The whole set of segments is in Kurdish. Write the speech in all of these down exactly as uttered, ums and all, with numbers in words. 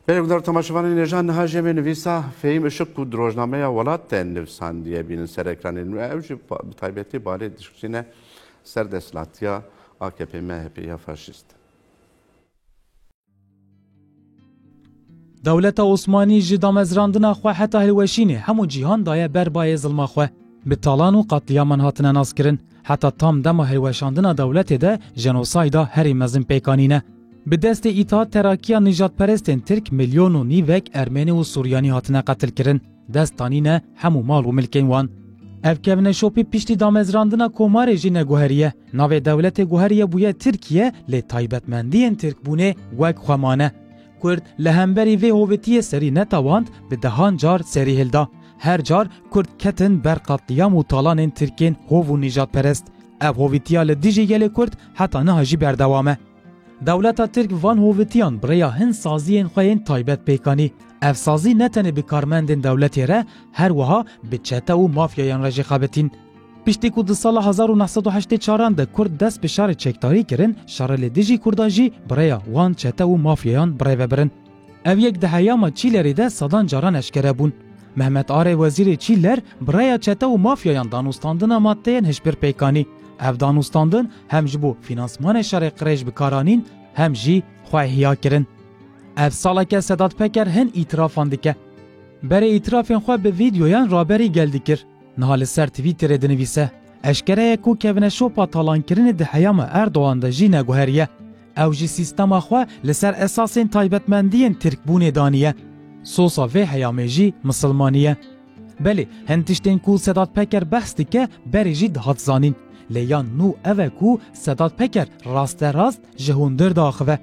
Belê guhdarên temaşevanên hêja, niha jî em ê nivîsa Fehîm Işık ku di rojnameya Welat de nivîsandiye bînin ser ekranê. Ew jî pa-, bi taybetî balê dişkîne ser desthilatiya A K P M H P ya faşîst. Dewleta Osmanî ji damezrandina xwe heta hilweşînê hemû cîhan daye ber bayê zilma xwe. Bi talan û qatliyaman hatine naskirin. Heta tam dema hilweşandina dewletê de jenosayda herî mezin pêk anîne. Bi destê Îtîhat Terakî ya nîjadperestên Tirk milyon û nîvek Ermenî û Suryanî hatine qetilkirin. Dest danîne hemû mal û milkên wan. Ev kevneşopî piştî damezrandina komarê jî neguheriye. Navê dewletê guheriye bûye Tirkiye, lê taybetmendiyên Tirkbûnê wek xwe mane. Kurd li hemberî vê hovitiyê serî netewand, bi dehan car serî hilda. Her car Kurd ketin ber qetliyam û talanên Tirkên hov û nîjadperest. Ev hovitiya li dijî gelê Kurd heta niha jî berdewam e. Dewleta Tirk van hovitiyan bi rêya hin saziyên xwe yên taybet pêk anî. Ev sazî ne tenê bi karmendên dewletê re, her wiha bi çete û mafyayan re jî xebitîn. Piştî ku di sala hezar û neh sed û heştê çaran de Kurd dest bi şerê çekdarî kirin, şerê li dijî Kurdan jî bi rêya wan çete û mafyayan bi rê ve birin. Ev yek di heyama Çîlerê de sedan caran eşkere bûn. Mehmet Arê, wezîrê Çîler, bi rêya çete û mafyayan danûstandina maddeyên hişbir pêk anî. Ev danûstandin hem ji bo fînansmanê şerê qirêj bi kar anîn, hem jî xwe ihya kirin. Ev saleke Sedat Peker hin îtirafan dike. Berê îtirafên xwe bi vîdeoyan raberî gel dikir. Niha li ser Twitterê dinivîse, eşkere ye ku kevneşopa talankirinê di heyama Erdogan de jî neguheriye. Ew jî sîstema xwe li ser esasên taybetmendiyên Tirkbûnê daniye. Sosa vê heyamê jî misilmanî ye. Belê, hin tiştên ku Sedat Peker behs dike, berê jî dihat zanîn. Lê ya nû ev e ku Sedat Peker rasterast ji hundir diaxive.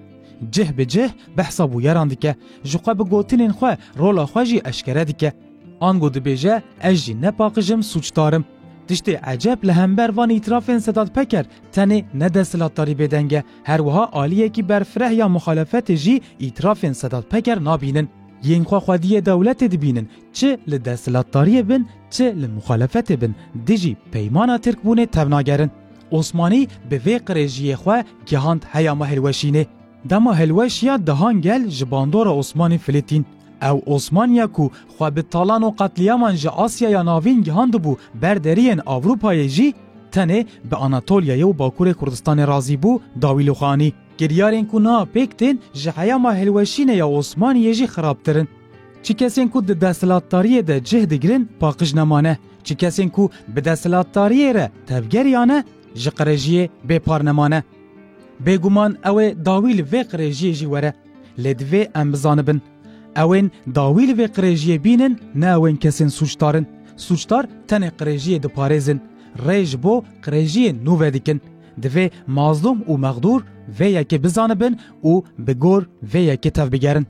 Cih bi cih behsa bûyeran dike. Ji xwe bi gotinên xwe rola xwe jî eşkere dike. Ango dibêje, ez jî ne paqij im, sûcdar im. Tiştê eceb li hember van îtirafên Sedat Peker tenê ne desthilatdarî bêdeng e. Her wiha aliyekî berfireh ya muxalefetê jî îtirafên Sedat Peker nabînin. Yên xwe xwediyê dewletê dibînin, çi li desthilatdariyê bin, çi li muxalefetê bin, dijî peymana Tirkbûnê tevnagerin. Osmanî bi vê qirêjiyê xwe gihand heyama hilweşînê. Dema hilweşiya dehan gel ji bandora Osmanî filitîn. Ew Osmaniya ku xwe bi talan û qetliyaman ji Asyaya Navîn gihandibû ber deriyên Ewropayê jî tenê bi Anatolyayê û Bakurê Kurdistanê razî bû, dawî li xwe anî. Kiryarên ku niha pêk tên ji heyama hilweşînê ya Osmaniyê jî xirabtir in. Çi kesên ku di desthilatdariyê de cih digirin paqij nemane. Çi kesên ku bi desthilatdariyê re tevgeriyane ji qirêjiyê bêpar nemane. Bêguman ew ê dawî li vê qirêjiyê jî were. Lê divê em bizanibin. Ewên dawî li vê qirêjiyê bînin, ne ewên kesên sûcdar in. Sûcdar tenê qirêjiyê diparêzin. Rê ji bo qirêjiyên nû vedikin. Divê mazlûm û mexdûr vê yekê bizanibin û bi gor vê yekê tevbigerin.